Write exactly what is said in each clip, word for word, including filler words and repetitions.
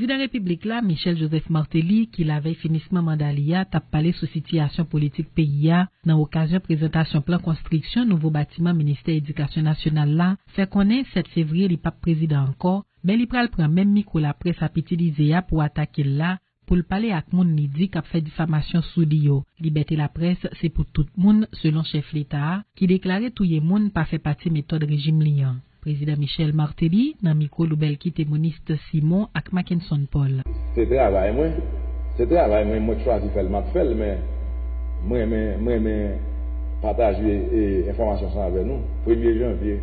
Prezidan Repiblik la, Michel Joseph Martelly, ki lavèy finisman manda li a, t ap pale sou sitiyasyon politik peyi a nan okazyon prezantasyon plan konstriksyon nouvo batiman Ministè Edikasyon Nasyonal la, fè konnen sèt fevriye li p ap prezidan ankò, men li pral pran menm mikwo laprès ap itilize a pou atake l la, pou l pale ak moun li di k ap fè difamasyon sou li yo. Libète laprès se pou tout moun, selon chèf Leta a, ki deklare touye moun pa fè pati metòd rejim li an. Prezidan Michel Martelly nan mikwo Loubelky Temoniste Simon ak Mackenson Paul. Se travay mwen. Se travay mwen, mwen k chwazi fè l, m ap fè l, men mwen renmen, mwen renmen pataje, e, enfòmasyon sa avè nou. Premye janvye,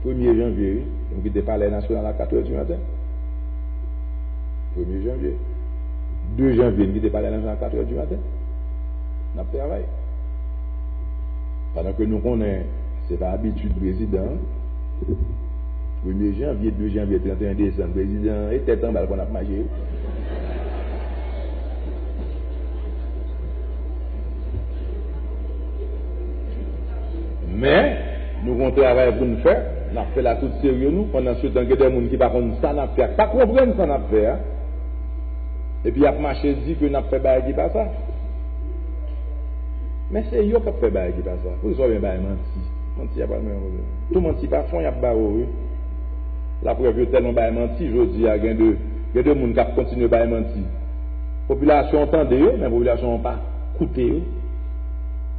premye janvye, wi, m kite Palè Nasyonal a katrè di maten. Premye janvye. De janvye, m kite Palè Nasyonal a katrè di maten. N ap travay. Pandan ke nou konnen se pa abitid prezidan an, premye janvye, de janvye, trannteyen desanm, prezidan an, e tèt anba l konn ap mache. Men, nou gen yon travay pou n fè, n ap fè l ak tout serye nou, pandan se tan gen de moun ki pa konn sa n ap fè a, pa konprann sa n ap fè a, epi y ap mache di ke n ap fè bagay ki pa sa. Men se yo k ap fè bagay ki pa sa. Poukisa w vin bay manti? Manti a pral mennen w. Tou manti pa fon y ap ba ou, wi. Laprèv, yo tèlman bay manti, jodi a gen de, gen de moun k ap kontinye bay manti. Popilasyon an tande yo, men popilasyon an pa koute yo.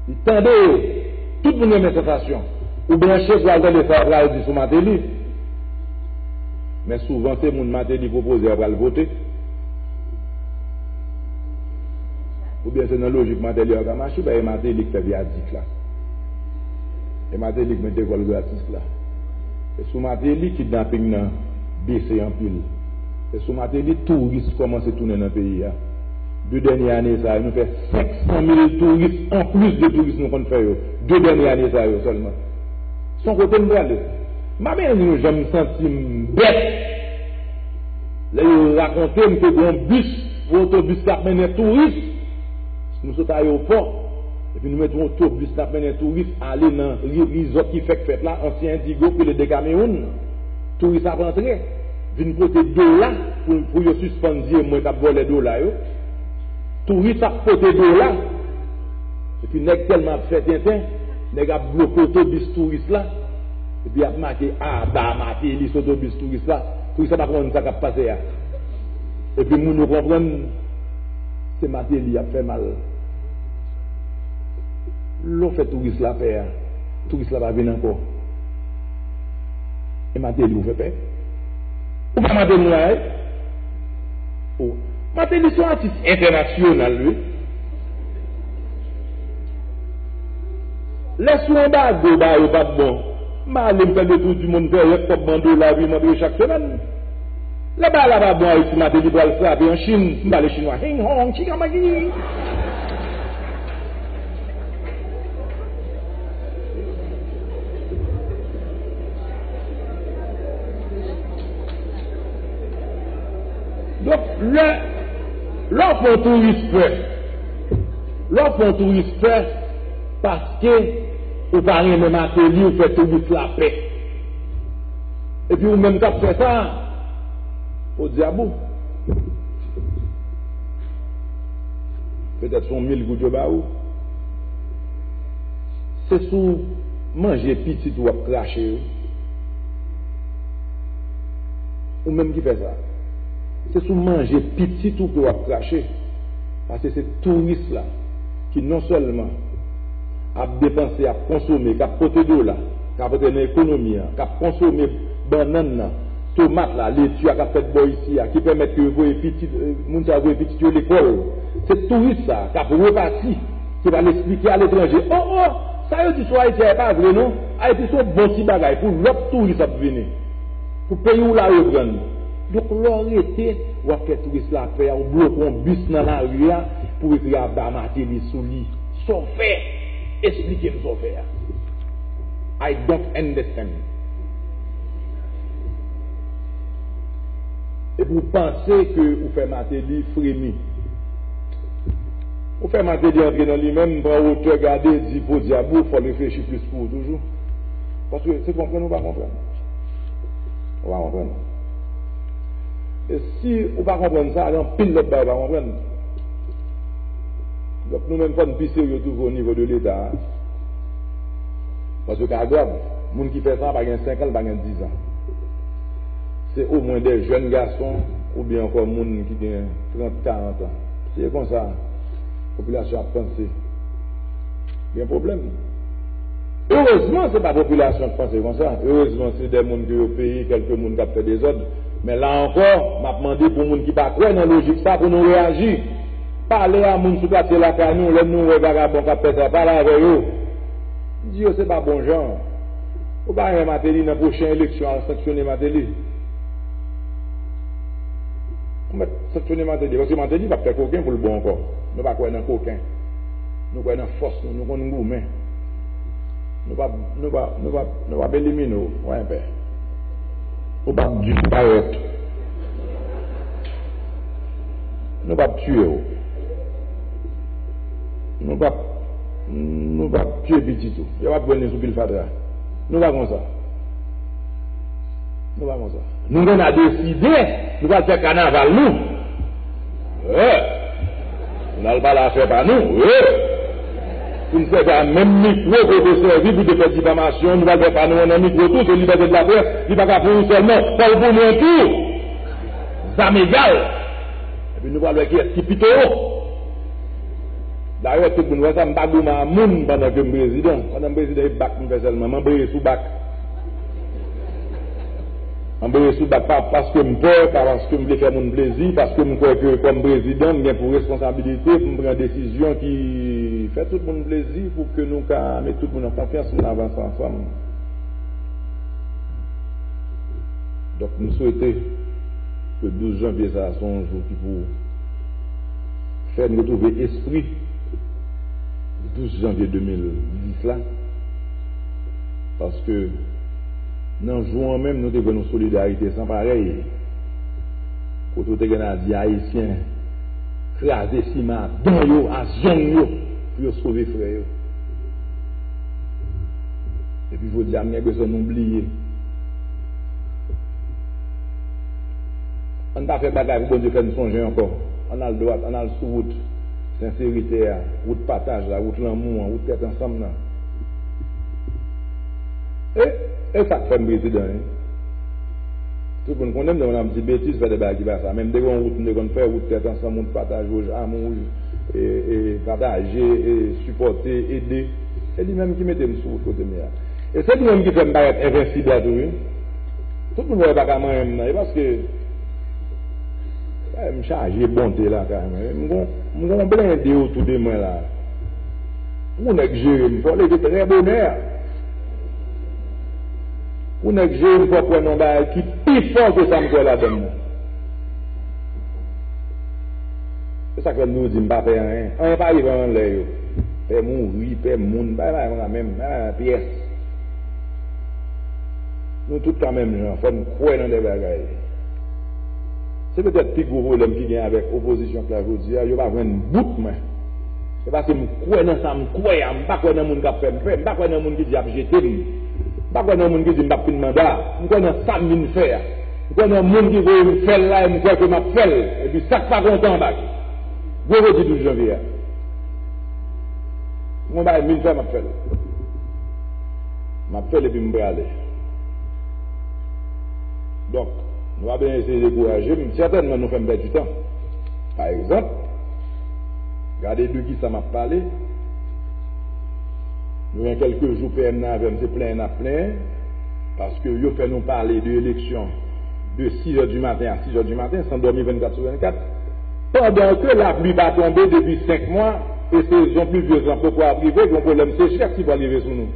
Li tande yo. Tout moun renmen sansasyon. Ou branche pou al tande sa yo pral di sou Martelly. Men souvan se moun Martelly pwopoze a pral vote. Oubyen se nan lojik Martelly a ka mache, ben e Martelly k fè vyadik la. E Martelly k mete vòl gratis la. E sou Martelly kidnaping nan bese anpil. E sou Martelly touris kòmanse tounen nan peyi a. De dènye ane sa yo, nou fè senk san mil touris anplis de touris nou konn fè yo. De dènye ane sa yo sèlman. Se yon kote m prale. M pa bezwen di nou jan m santi m bèt. Lè yo rakonte m ke gen yon bis, yon otobis k ap mennen touris. Nou sot ayewopò, epi nou mete yon otobis k ap mennen touris ale nan ri-, rizòt ki fèk fèt la, ansyen Indigo, ki rele Decameron. Touris ap antre, vin pote dola pou, pou yo sispann di e mwen k ap vòlè dola yo. Touris ap pote dola. Epi nèg tèlman ap fè tenten, nèg ap bloke otobis touris la. Epi ap make aba Martelly sou otobis touris la. Touris la pa konprann sa k ap pase a. Epi moun yo konprann se Martelly y ap fè mal. Lè w fè touris la pè a, touris la pa vin ankò. E Martelly ou fè pè? Ou pa Martelly nou la, wi? O, Martelly se yon atis entènasyonal, wi. Lè sou anbago ba yo pa t bon, m ale m fè le tour du monde, fè rèk kòb m an dola, epi m antre chak semèn. Lè bagay la pa bon Ayiti, Martelly pral frape an Chin, m pale chinwa, hing hong, chikamaki. Donk, lè, lè w fè yon touris pè, lè w fè yon touris pè, paske ou pa renmen Martelly, ou fè touris la pè. Epi ou menm k ap fè sa, o dyab ou. Petèt se yon mil goud yo ba ou. Se sou manje pitit ou w ap krache, wi. Ou menm ki fè sa. Se sou manje pitit ou ke w ap krache. Paske se touris la ki non sèlman ap depanse, ap konsome, k ap pote dola, k ap antre nan ekonomi an, k ap konsome bannann nan, tomat la, leti a k ap fèt bò isi a, ki pèmèt ke yo voye pitit, eh, moun sa yo voye pitit yo lekòl. Se touris sa a k ap repati, ki pral esplike aletranje, o, o, sa yo di sou Ayiti a, e pa vre non. Ayiti se yon bon ti bagay pou lòt touris ap vini. Pou peyi w la reprann. Donk, lè w rete, w ap fè touris la pè a, ou bloke yon bis nan lari a, pou ekri aba Martelly sou li. Sa w fè? Esplike m sa w fè a. I don't understand. Epi w panse ke ou fè Martelly fremi. Ou fè Martelly antre nan li menm, pran wotè, gade, di podyab ou, fò l reflechi plis pou ou toujou. Paske se konprann ou pa konprann. Ou pa konprann. E si ou pa konprann sa, gen anpil lòt bagay ou pa konprann. Donk, nou menm, fò n pi serye toujou o nivo de Leta a. Paske ka grav, moun ki fè sa pa gen senk an, li pa gen diz an. Se omwen de jèn gason oubyen ankò moun ki gen trant, karant an. Si e konsa, popilasyon ap panse, gen pwoblèm. Erezman, se pa popilasyon k panse konsa. Erezman, se de moun ke yo peye, kèlke moun k ap fè dezòd. Men la ankò, m ap mande pou moun ki pa kwè nan lojik sa pou nou reyaji. Pale a moun sou katye lakay nou, lè nou wè vagabon k ap fè sa, pale avè yo. Di yo se pa bon jan. Ou pa renmen Martelly, nan pwochen eleksyon, al sanksyone Martelly. Ou mèt sanksyone Martelly, paske Martelly p ap fè koken pou l bon ankò. Nou pa kwè nan koken. Nou kwè nan fòs nou, nou konn goumen. Nou p ap, nou p ap, nou p ap, nou p ap elimine w, wè enpè. Ou p ap disparèt. Nou p ap tiye w. Nou p ap, nou p ap tiye pitit ou. Yo p ap jwenn li sou pil fatra. Nou pa konsa. Nou pa konsa. Nou konn a deside, nou pral fè kanaval nou. Wi. Nou al pale afè pa nou. Wi. Pou n sèvi a menm mikwo ke w te sèvi pou te fè difamasyon, nou pral fè pa nou an nan mikwo tou, se libète de laprès, li pa ka pou ou sèlman, fò l pou mwen tou. Zam egal. Epi nou pral wè kiyès ki pi towo. Dayè, tout moun wè sa, m pa goumen a moun pandan ke m prezidan. Pandan m prezidan, e bak m fè sèlman. M anbreye sou bak. M anbreye sou bak, pa paske m pè, pa paske m vle fè moun plezi, paske m kwè ke kòm prezidan, m gen pou responsabilite pou m pran desizyon ki fè tout moun plezi, pou ke nou ka met tout moun an konfyans pou n avanse ansanm. Donk, m swete ke douz janvye sa a se yon jou ki pou fè n retwouve espri douz janvye de mil dis la, paske nan jou an menm, nou te jwenn yon solidarite san parèy, kote w te gen a di Ayisyen kraze siman a dan yo, a zong yo, pou yo sove frè yo. Epi jodi a, m gen enpresyon nou bliye. Ann pa fè bagay pou Bondye fè n sonje ankò. Ann al dwat, ann al sou wout senserite a, wout pataj la, wout lanmou an, wout tèt ansanm nan. E, e sa k fè m prezidan, wi. Tout moun konnen m, lè m ap di betiz, fè de bagay ki pa sa. Men m te gen yon wout m te konn fè, wout tèt ansanm, wout pataj, wouj, amou, wouj, e, e, pataje, e, sipòte, ede. Se li menm ki mete m sou wout kote m ye a. E se li menm ki fè m parèt envensib la tou, wi. Tout moun wè yo pa ka manyen m nan. E paske, e, m chaje bonte lakay mwen. M gon, m gon blende otou de mwen la. Pou nèg jere m, fò w leve trè bonè. Pou nèg jere m, fò w kwè nan yon bagay ki pi fò ke sa m kwè ladan l nan. Se sa k fè m toujou di m pa pè anyen. Anyen pa rive anlè yo. Pè mouri, pè moun, pa gen bagay konsa menm, pa gen bagay pyès. Nou tout pa menm jan, fò n kwè nan de bagay. Se petèt pi gwo pwoblèm ki gen avèk opozisyon k la jodi a, yo pa jwenn bout mwen. Se paske m kwè nan sa m kwè a, m pa kwè nan moun k ap fè m pè, m pa kwè nan moun ki di y ap jete m. M pa kwè nan moun ki di m p ap fin manda, m kwè nan sa m vin fè a. M kwè nan moun ki voye m fè l la e m kwè ke m ap fè l. Epi sa k pa kontan anba ki. Gwo jodi douz janvye a. M gon bagay m vin fè, m ap fè l. M ap fè l epi m prale. Donk, nou pa bezwen eseye dekouraje m. Sètènman, nou fè m pèdi tan. Pa egzanp, gade de kisa m ap pale. Nou gen kèlke jou P M nan avè m, se plenyen n ap plenyen, paske yo fè nou pale de eleksyon de sis è di maten a sis è di maten, san dòmi vennkat sou vennkat, pandan ke lapli pa tonbe depi senk mwa, e sezon plivyez lan poko ap rive, gen yon pwoblèm sechrès ki pral rive sou nou.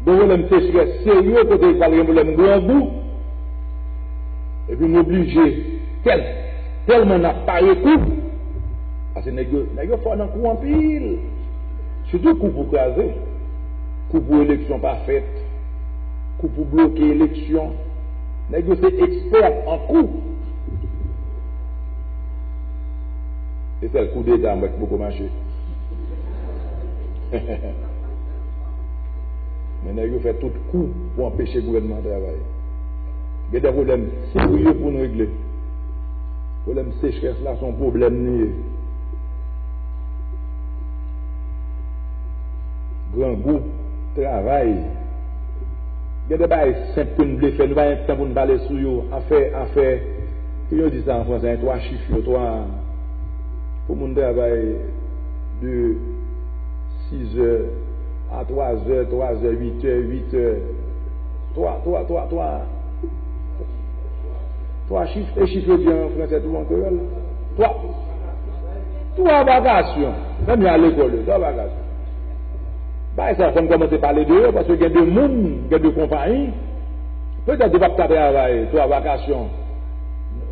Gen yon pwoblèm sechrès serye, kote pral gen pwoblèm grangou, epi nou oblije, tèl, tèlman n ap pare kou, paske nèg yo, nèg yo fò nan kou anpil. Sitou kou pou kraze, kou pou eleksyon pa fèt, kou pou bloke eleksyon. Nèg yo se ekspè an kou. E sèl koudeta m wè k poko mache. Men nèg yo fè tout kou pou anpeche gouvènman an travay. Gen de pwoblèm serye pou n regle. Pwoblèm sechrès la se yon pwoblèm li ye. Grangou, travay. Gen de bagay senp ke n vle fè, nou pa gen tan pou n pale sou yo. Afè, afè, ke yo di sa an franse, twa chif yo, twa, pou moun travay de sizè a twazè, twazè, uitè, uitè, twa, twa, twa, twa, twa chif, e chif yo di an franse tou an kreyòl. Twa, twa vakasyon. Menm jan lekòl yo, twa vakasyon. Bagay sa, fò n kòmanse pale de yo, paske gen de moun, gen de konpayi, petèt yo p ap ka travay twa vakasyon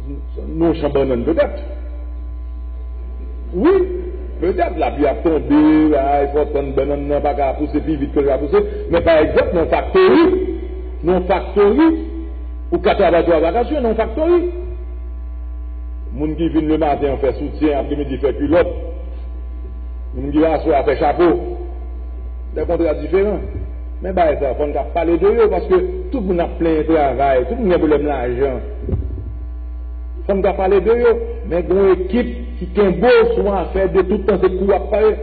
nan yon chan bannann, petèt. Wi, petèt lapli ap tonbe, ay, fò tann bannann nan pa ka pouse pi vit ke l ka pouse. Men pa egzanp, nan yon faktori, nan yon faktori, ou ka travay twa vakasyon nan yon faktori. Moun ki vin lematen an fè soutyen, apremidi fè kilòt. Moun ki aswè a fè chapo. De kontra diferan. Men bagay sa, fò n ka pale de yo, paske tout moun ap plenyen travay, tout moun gen pwoblèm lajan. Fò n ka pale de yo, men gen yon ekip ki kenbe w sou yon afè de tout tan se kou w ap pare.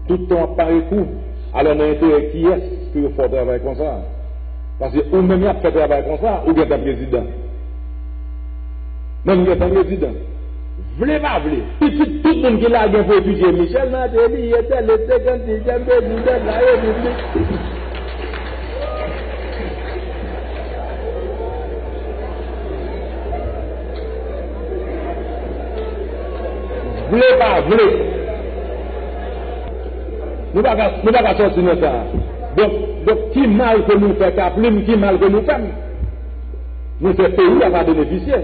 Tout tan w ap pare kou. Alò, nan enterè kiyès ke yo fè w travay konsa? Paske ou menm y ap fè travay konsa, ou gentan prezidan. Menm gentan prezidan. Vle pa vle, pitit tout moun ki la gen pou etidye. Michel Martelly, Ethel, Etsekant, Michel Président, la République. Vle pa vle. Nou pa ka, nou pa ka sòti nan sa. Donk, donk, ki mal ke nou fè Kaplim, ki mal ke nou fè m? Nou fè peyi a pa benefisye.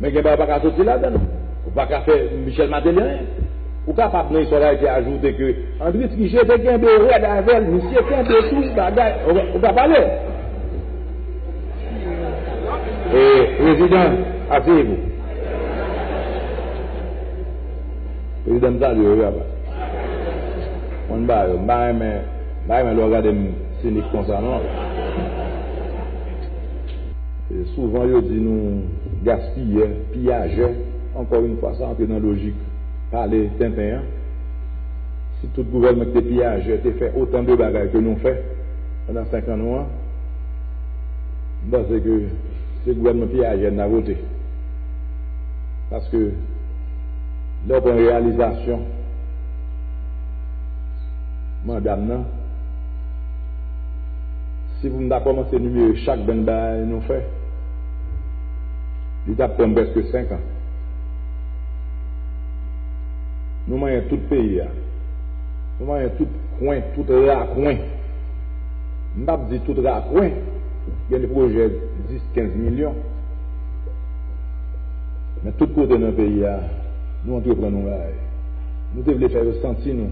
Men gen bagay pa ka soti ladan l. Ou pa ka fè Michel Martelly anyen. Ou kapab nan istwa Dayiti ajoute ke Andris Riché te kenbe rèd avè l, misye kenbe tou bagay. Ou, ou ka pale. E, prezidan, asseyez-vous. Prezidan, m salye w, wi, papa. Mwen, m pa, m pa renmen, m pa renmen lè w gade m sinik konsa, non. E souvan, yo di nou gaspiyè, piyajè. Encore une fois, sa antre nan lojik pale tenten an. Si tout gouvènman ki te piyajè te fè otan de bagay ke nou fè pandan senk an nou an, m panse ke se gouvènman piyajè n ta vote. Paske lè w pran reyalizasyon manda m nan, si pou m ta kòmanse enimere chak bann bagay nou fè, li t ap pran m prèske senk an. Nou manyen tout peyi a. Nou manyen tout kwen, tout rakwen. M p ap di tout rakwen, gen de pwojè dis, kenz milyon. Men tout kote nan peyi a, nou antreprann yon bagay. Nou te vle fè yo santi nou.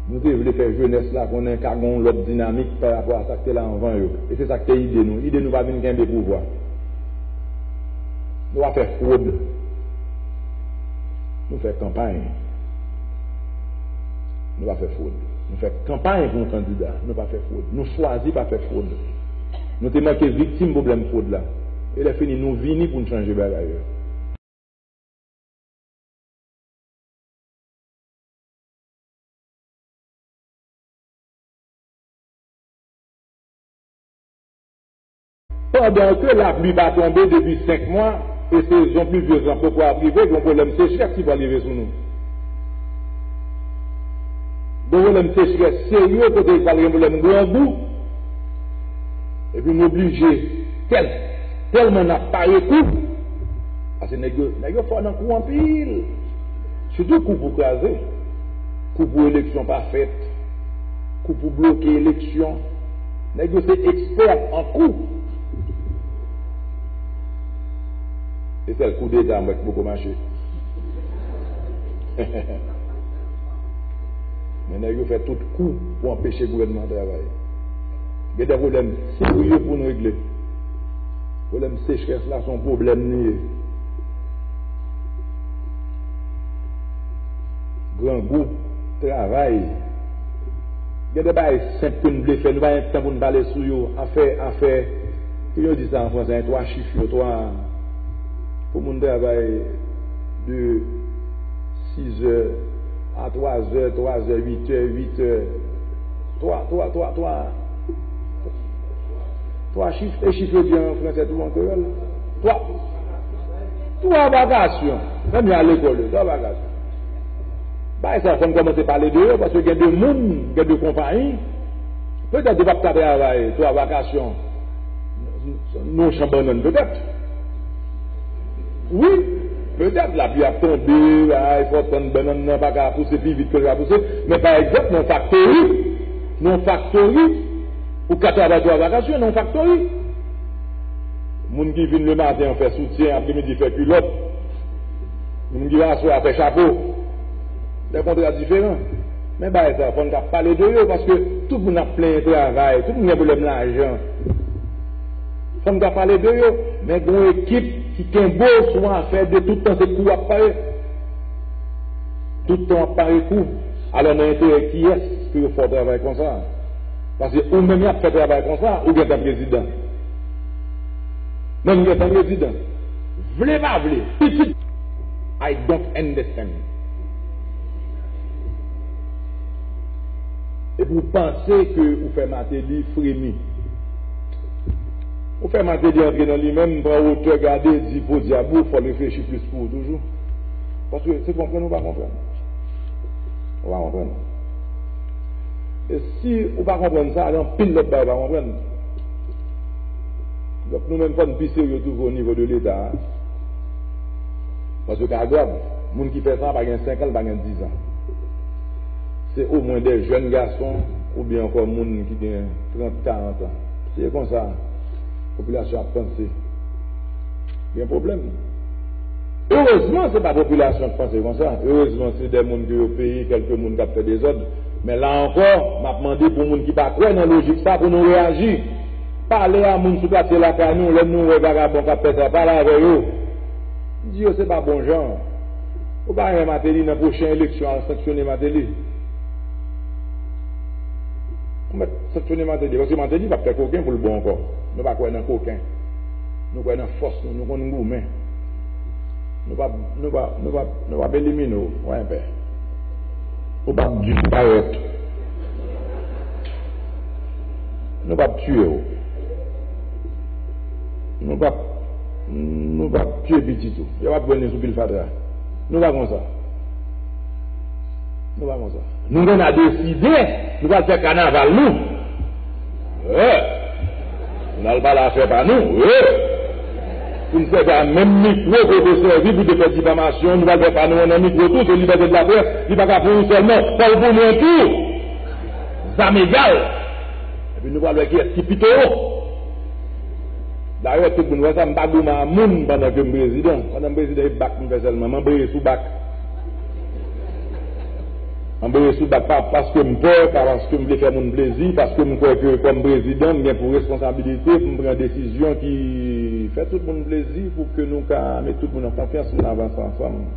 Nou te vle fè jenès la konnen ka gen yon lòt dinamik pa rapò a sa k te la anvan yo. E se sa k te ide nou. Ide nou pa vin kenbe pouvwa. Nou pa fè fwod. Nou fè kanpay. Nou pa fè fwod. Nou fè kanpay pou yon kandida. Nou pa fè fwod. Nou chwazi pa fè fwod. Nou te manke viktim pwoblèm fwod la. E lè fini, nou vini pou n chanje bagay yo. Pandan ke lapli pa tonbe depi senk mwa e sezon plivyez lan poko ap rive, gen yon pwoblèm sechrès ki pral rive sou nou. Gen pwoblèm sechrès serye kote pral gen pwoblèm grangou. Epi nou oblije tèl, tèlman n ap pare kou. Paske nèg yo, nèg yo fò nan kou anpil. Sitou kou pou kraze. Kou pou eleksyon pa fèt. Kou pou bloke eleksyon. Nèg yo se ekspè an kou. Se sèl koudeta mwen ki poko mache. Men nèg yo fè tout kou pou anpeche gouvènman an travay. Gen de pwoblèm serye pou n regle. Pwoblèm sechrès la se yon pwoblèm li ye. Grangou, travay. Gen de bagay senp ke n vle fè, nou pa gen tan pou n pale sou yo. Afè, afè, ki yo di sa an fransè, twa chif yo, twa, pou moun travay de sizè a twazè, twazè, uitè, uitè, twa, twa, twa, twa, twa chif, e chif yo di an fransè tou an kreyòl. Twa, twa vakasyon. Menm jan lekòl yo, twa vakasyon. Bagay sa, fò n kòmanse pale de yo, paske gen de moun, gen de konpayi, petèt yo p ap ka travay twa vakasyon nan yon chan bannann, petèt. Wi, petèt lapli ap tonbe, bagay, fò tann bannann nan pa ka pouse pi vit ke l ka pouse, men pa egzanp, nan yon faktori, nan yon faktori, ou ka travay twa vakasyon nan yon faktori. Moun ki vin lematen an fè soutyen, apremidi fè kilòt. Moun ki aswè a fè chapo. De kontra diferan. Men bagay sa, fò n ka pale de yo, paske tout moun ap plenyen travay, tout moun gen pwoblèm lajan. Fò n ka pale de yo, men gen yon ekip ki kenbe w sou yon afè de tout tan se kou w ap pare. Tout tan w ap pare kou. Alò, nan enterè kiyès ke yo fè w travay konsa? Paske ou menm y ap fè travay konsa, ou gentan prezidan. Menm gentan prezidan. Vle pa vle, pitit. I don't understand. Epi w panse ke ou fè Martelly fremi. Ou fè Martelly antre nan li menm, pran wotè, gade, di podyab ou, fò l reflechi plis pou ou toujou. Paske se konprann ou pa konprann. Ou pa konprann. E si ou pa konprann sa, gen anpil lòt bagay ou pa konprann. Donk, nou menm, fò n pi serye toujou o nivo de Leta a. Paske ka grav. Moun ki fè sa pa gen senk an, li pa gen diz an. Se omwen de jèn gason oubyen ankò moun ki gen trant, karant an. Se konsa popilasyon ap panse. Gen pwoblèm. Erezman, se pa popilasyon k panse konsa. Erezman, se de moun ke yo peye, kèlke moun k ap fè dezòd. Men la ankò, m ap mande pou moun ki pa kwè nan lojik sa pou nou reyaji. Pale a moun sou katye lakay nou, lè nou wè vagabon k ap fè sa, pale avè yo. Di yo se pa bon jan. Ou pa renmen Martelly, nan pwochen eleksyon, al sanksyone Martelly. Ou mèt sanksyone Martelly, paske Martelly p ap fè koken pou l bon ankò. Nou pa kwè nan koken. Nou kwè nan fòs nou, nou konn goumen. Nou p ap, nou p ap, nou p ap, nou p ap elimine w, wè enpè. Ou p ap disparèt. Nou p ap tiye w. Nou p ap, nou p ap tiye pitit ou. Yo p ap pran li sou pil fatra. Nou pa konsa. Nou pa konsa. Nou gen a deside, nou pral fè kanaval nou. Wi. Nou al pale afè pa nou. Wi. Pou n sèvi a menm mikwo ke w te sèvi pou te fè difamasyon, nou pral fè pa nou an nan mikwo tou, se libète de laprès, li pa ka pou ou sèlman, fò l pou mwen tou. Zam egal. Epi nou pral wè kiyès ki pi towo. Dayè, tout moun wè sa, m pa goumen a moun pandan ke m prezidan. Pandan m prezidan, e bak m fè sèlman. M anbreye sou bak. M anbreye sou bak, pa paske m pè, pa paske m vle fè moun plezi, paske m kwè ke kòm prezidan, m gen pou responsabilite pou m pran desizyon ki fè tout moun plezi, pou ke nou ka met tout moun an konfyans, pou n avanse ansanm.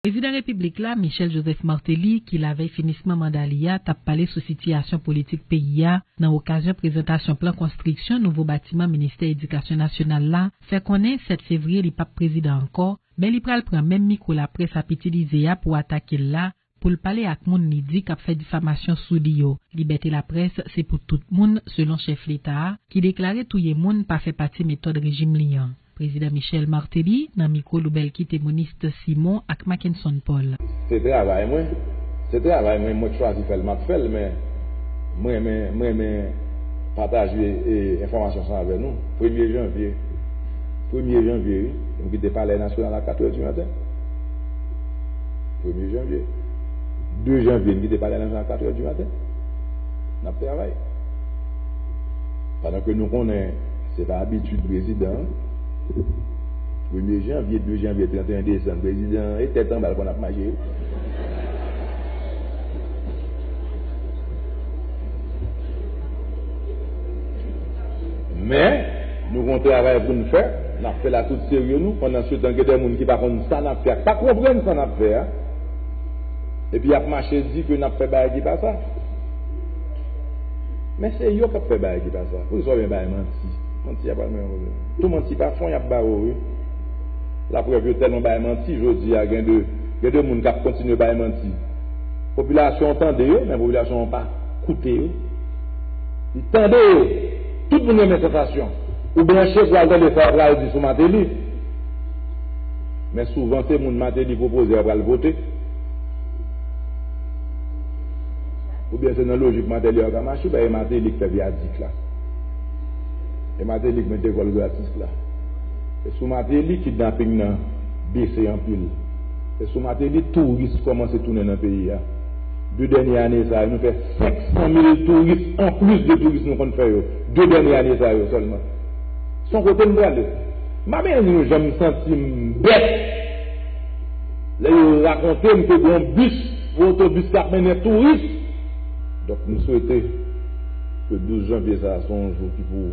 Prezidan Repiblik la, Michel Joseph Martelly, ki lavèy finisman manda li a, t ap pale sou sitiyasyon politik peyi a, nan okazyon prezantasyon plan konstriksyon nouvo batiman Ministè Edikasyon Nasyonal la, fè konnen sèt fevriye li p ap prezidan ankò, men li pral pran menm mikwo laprès ap itilize a pou atake l la, pou l pale ak moun li di k ap fè difamasyon sou li yo. Libète laprès se pou tout moun, selon chèf Leta a, ki deklare touye moun pa fè pati metòd rejim li an. Prezidan Michel Martelly nan mikwo Loubelky Thémoniste Simon ak Mackenson Paul. Se travay mwen. Se travay mwen, mwen k chwazi fè l, m ap fè l, men mwen renmen, mwen renmen pataje, e, enfòmasyon sa avè nou. Premye janvye, premye janvye, wi, m kite Palè Nasyonal a katrè di maten. Premye janvye. De janvye, m kite Palè Nasyonal a katrè di maten. N ap travay. Pandan ke nou konnen se pa abitid prezidan an, premye janvye, de janvye, trannteyen desanm, prezidan an, e tèt anba l konn ap mache wi. Men, nou gon travay pou n fè, n ap fè l ak tout serye nou, pandan se tan gen de moun ki pa konn sa n ap fè, pa konprann sa n ap fè a. Epi y ap mache di ke n ap fè bagay ki pa sa. Men se yo k ap fè bagay ki pa sa. Poukisa w vin bay manti? Manti a pral mennen w. Tou manti pa fon y ap ba ou, wi. Laprèv, yo tèlman bay manti, jodi a gen de, gen de moun k ap kontinye bay manti. Popilasyon an tande yo, men popilasyon an pa koute yo. Li tande yo. Tout moun renmen sansasyon. Ou branche pou al tande sa yo pral di sou Martelly. Men souvan se moun Martelly pwopoze a pral vote. Oubyen se nan lojik Martelly a ka mache, ben e Martelly k fè vyadik la. E Martelly k mete vòl gratis la. E sou Martelly, kidnaping nan bese anpil. E sou Martelly, touris kòmanse tounen nan peyi a. De dènye ane sa yo, nou fè senk san mil touris anplis de touris nou konn fè yo. De dènye ane sa yo sèlman. Se yon kote m prale. M pa bezwen di nou jan m santi m bèt lè yo rakonte m ke gen yon bis, yon otobis k ap mennen touris. Donk, m swete ke douz janvye sa a se yon jou ki pou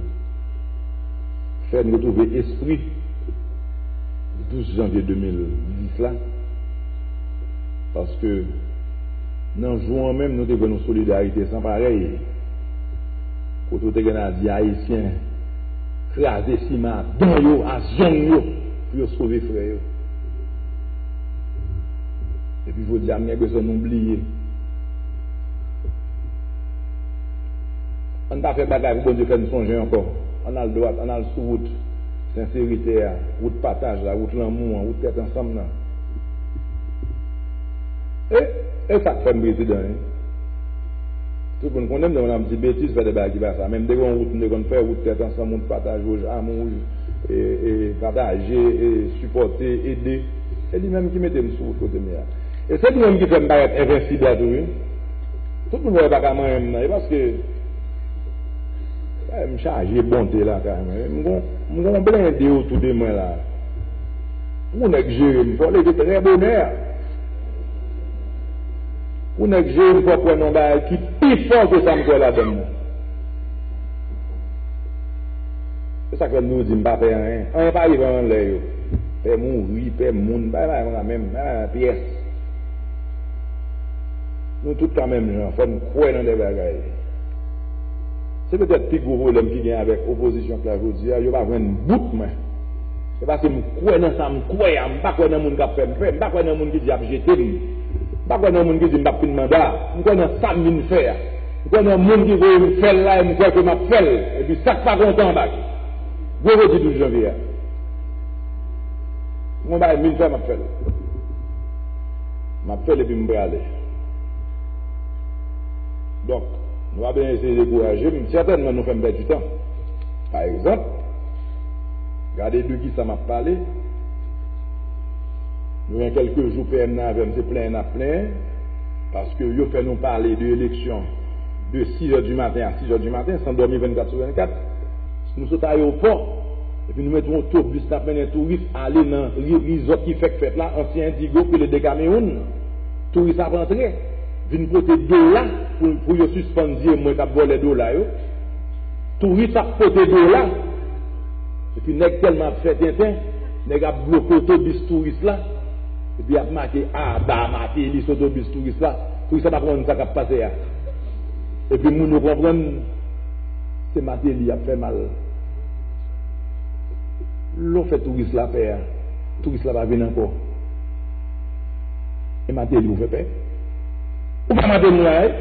fè n retwouve espri douz janvye de mil dis la. Paske nan jou an menm, nou te jwenn yon solidarite san parèy. Kote w te gen a di Ayisyen kraze siman a dan yo, a zong yo, pou yo sove frè yo. Epi jodi a, m gen enpresyon nou bliye. Ann pa fè bagay pou Bondye fè n sonje ankò. Ann al dwat, ann al sou wout senserite a, wout pataj la, wout lanmou an, wout tèt ansanm nan. E, e sa k fè m prezidan, wi. Tout moun konnen m, lè moun ap di betiz, fè de bagay ki pa sa. Men m te gen yon wout m te konn fè, wout tèt ansanm, wout pataj, wouj amou, wouj, e, e, pataje, e, sipòte, ede. Se li menm ki mete m sou wout kote m ye a. E se li menm ki fè m parèt envensib la tou, wi. Tout moun wè yo pa ka manyen m nan. E paske, e, m chaje bonte lakay mwen. M gon, m gon blende otou de mwen la. Pou nèg jere m, fò w leve trè bonè. Pou nèg jere m, fò w kwè nan yon bagay ki pi fò ke sa m kwè ladan m nan. Se sa k fè m toujou di m pa pè anyen. Anyen pa rive anlè yo. Pè mouri, pè moun, pa bay mwen menm, pa bay mwen pyès. Nou tout pa menm jan, fò n kwè nan de bagay. Se petèt pi gwo pwoblèm ki gen avèk opozisyon k la jodi a, yo pa jwenn bout mwen. Se paske m kwè nan sa m kwè a, m pa kwè nan moun k ap fè m pè, m pa kwè nan moun ki di y ap jete m. M pa kwè nan moun ki di m p ap fin manda, m kwè nan sa m vin fè a. M kwè nan moun ki voye m fè l la e m kwè ke m ap fè l. Epi sa k pa kontan anba ki. Gwo jodi douz janvye a. M gon bagay m vin fè, m ap fè l. M ap fè l epi m prale. Donk, nou pa bezwen eseye dekouraje m. Sètènman, nou fè m pèdi tan. Pa egzanp, gade de kisa m ap pale. Nou gen kèlke jou P M nan avè m, se plenyen n ap plenyen. Paske yo fè nou pale de eleksyon de sis è di maten a sis è di maten, san dòmi vennkat sou vennkat. Nou sot ayewopò, epi nou mete yon otobis k ap mennen touris ale nan ri-, rizòt ki fèk fèt la, ansyen Indigo, ki rele Decameron. Touris ap antre, vin pote dola pou, pou yo sispann di e mwen k ap vòlè dola yo. Touris ap pote dola. Epi nèg tèlman ap fè tenten, nèg ap bloke otobis touris la. Epi ap make aba Martelly sou otobis touris la. Touris la pa konprann sa k ap pase a. Epi moun yo konprann se Martelly y ap fè mal. Lè w fè touris la pè a, touris la pa vin ankò. E Martelly ou fè pè? Ou pa Martelly la, wi?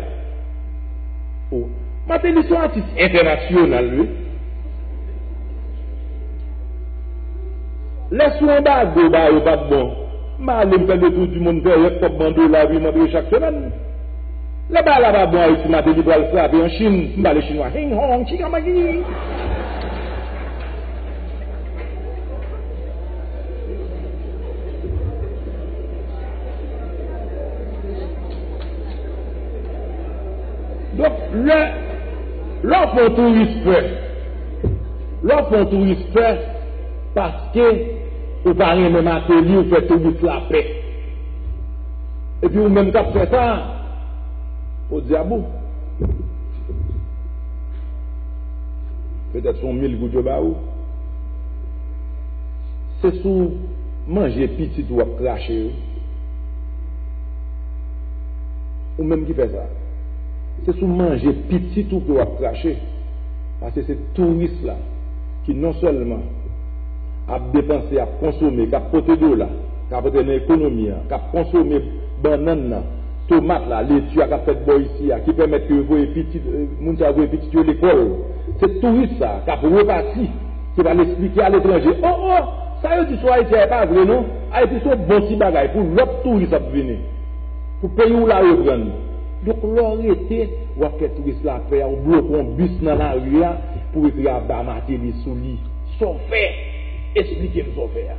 Ou, Martelly se yon atis entènasyonal, wi. Lè sou anbago ba yo pa t bon, m ale m fè le tour du monde, fè rèk kòb m an dola, epi m antre chak semèn. Lè bagay la pa bon Ayiti, Martelly pral frape an Chin, m pale chinwa, hing hong, chikamaki. Donk, lè, lè w fè yon touris pè, lè w fè yon touris pè, paske ou pa renmen Martelly, ou fè touris la pè. Epi ou menm k ap fè sa, o dyab ou. Petèt se yon mil goud yo ba ou. Se sou manje pitit ou w ap krache, wi. Ou menm ki fè sa. Se sou manje pitit ou ke w ap krache. Paske se touris la ki non sèlman ap depanse, ap konsome, k ap pote dola, k ap antre nan ekonomi an, k ap konsome bannann nan, tomat la, leti a k ap fèt bò isi a, ki pèmèt ke yo voye pitit, eh, moun sa yo voye pitit yo lekòl. Se touris sa k ap repati, ki pral esplike aletranje, o, o, sa yo di sou Ayiti a, e pa vre non. Ayiti se yon bon ti bagay pou lòt touris ap vini. Pou peyi w la reprann. Donk, lè w rete, w ap fè touris la pè a, ou bloke yon bis nan lari a pou ekri Aba Martelly sou li. Sa w fè? Esplike m sa w fè a.